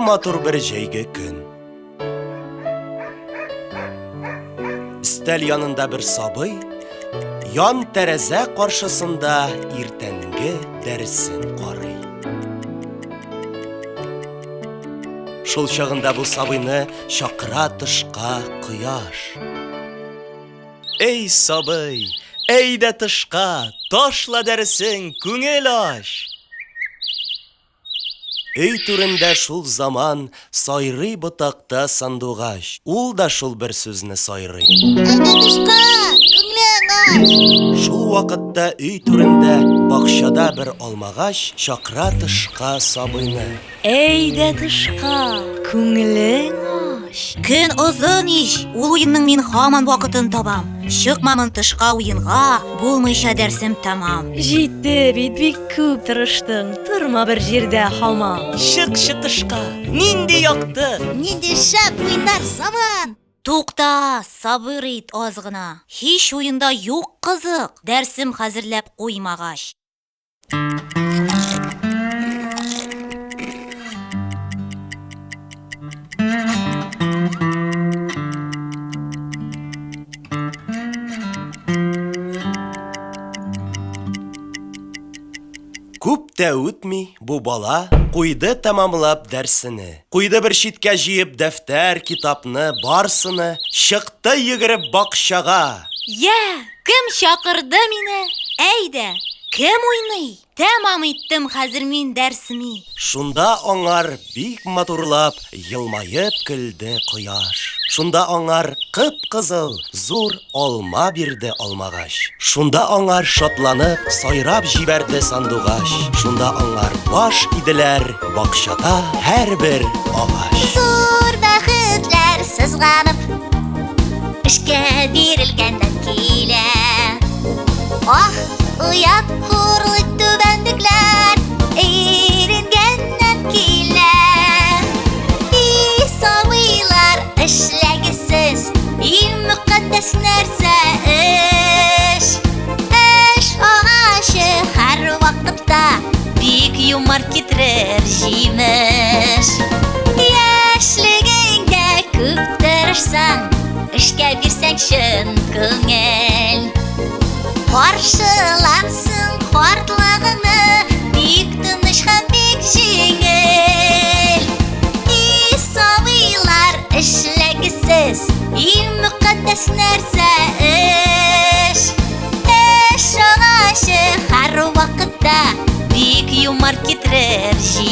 матур бер җәйге көн. Өстәл янында бер сабый, ян тәрәзә каршысында иртәнге дәресен карый. Шул чагында бу сабыйны чакыра тышка кояш. Эй, сабый, әйдә тышка, ташла дәресең, күңел ач! Өй түрендә шул заман сайрый ботакта сандугач. Ул да шул бер сүзне сайрый. Әйдә тышка, күңелең ач! Шул вакытта өй түрендә бакчада бер алмагач чакыра тышка сабыйны. Әйдә тышка, күңелең ач. Көн озын ич, ул уенның мин һаман вакытын табам. Чыкмамын тышка уенга, булмыйча дәрсем тәмам. Җитте бит, бик күп тырыштың, торма бер җирдә һаман. Чыкчы тышка, нинди якты! Нинди шәп уйнар заман! Тукта, сабыр ит аз гына. Һич уенда юк кызык, дәрсем хәзерләп куймагач. Күп тә үтми, бу бала куйды тәмамлап дәрсене. Куйды бер читкә җыеп дәфтәр, китапны, барсыны, чыкты йөгереп бакчага. Йә, кем чакырды мине? Әйдә, кем уйный? Тәмам иттем хәзер мин дәрсеми. Шунда аңар бик матурлап елмаеп көлде кояш. Шунда аңар кып-кызыл зур алма бирде алмагач. Шунда аңар шатланып сайрап җибәрде сандугач. Шунда аңар баш иделәр бакчада һәрбер агач. Зур бәхетләр сызганып, эшкә бирелгәннән килә. Ах, оят, хурлык, түбәнлекләр иренгәннән килә. И сабыйлар, эшләгез сез, иң мөкатдәс нәрсә эш. Эш агачы һәр вакытта бик юмарт китерер җимеш. Яшьлегеңдә күп тырышсаң, эшкә бирсәң чын күңел. Каршыларсың картлыгыңны бик тыныч һәм бик җиңел. И сабыйлар, эшләгез сез, иң мөкатдәс нәрсә эш. Эш агачы һәр вакытта бик юмарт китерер җимеш.